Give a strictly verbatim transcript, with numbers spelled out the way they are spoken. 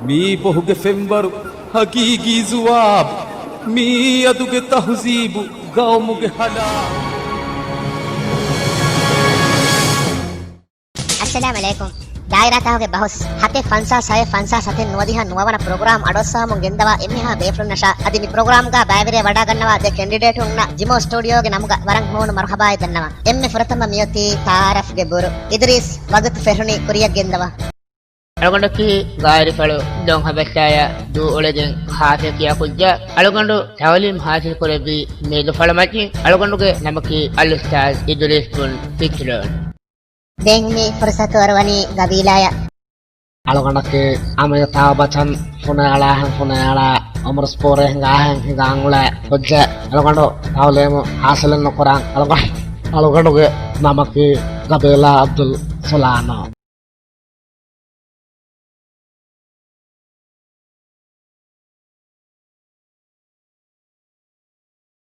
މީ ބޮހުގެ ފެންވަރު، ހަގީގީ ޒުވާބު. މީ އަދުގެ ތަހުޒީބު، ގައުމުގެ ހަލާ. އައްސަލާމް އަލައިކުމް. ދާއިރާތަކުގެ ބަހުސް ހަތެއް ފަންސާސް ހައެއް ފަންސާސް ހަތެއް ނުވަދިހަ ނުވަވަނަ ޕްރޮގްރާމް އަޑުއައްސަވަމުން ގެންދަވާ އެންމެހާ ބޭފުޅުންނަށާ އަދި މި ޕްރޮގްރާމްގާ ބައިވެރިވެ ވަޑާގަންނަވާ ދެ ކެންޑިޑޭޓުންނަށް ޖިމޯ ސްޓޫޑިއޯގެ ނަމުގަ ވަރަށް ހޫނު މަރުހަބާއެއް ދަންނަވަން. އެންމެ ފުރަތަމަ މިއޮތީ ތާރަފްގެ ބުރު. އިދުރީސް، ވަގުތު ފެށުނީ ކުރިޔަށް ގެންދަވާ. އަޅުގަނޑަކީ ގާތްގަނޑު ދޮން ހަބަސާޔަށް ދޫ އުޅެގެން ހާސިލް ކިޔާ ކުއްޖާ. އަޅުގަނޑު ތައުލީމް ހާސިލް ކުރެއްވީ މީލުފަޅު މަތިން. އަޅުގަނޑުގެ ނަމަކީ އަލްއުސްތާޛް އިދުރީސް ބުން ފިތުރޯން. ދެން މި ފުރުސަތު އޮރުވަނީ ގަބީލާޔަށް. އަޅުގަނޑަކީ އަމިއްލަ ތައުބަތަން ފުނޭ އަޅާހެން ފުނޭ އަޅާ އުމުރުސް ފޯރޭ ހިނގާހެން ހިނގާން އުޅޭ ކުއްޖެއް. އަޅުގަނޑު ތައުލީމު ހާސިލެއް ނުކުރާން. އަޅުގަ-، އަޅުގަނޑުގެ ނަމަކީ ގަބީލާ އަބްދުލް ސުލާނޯ.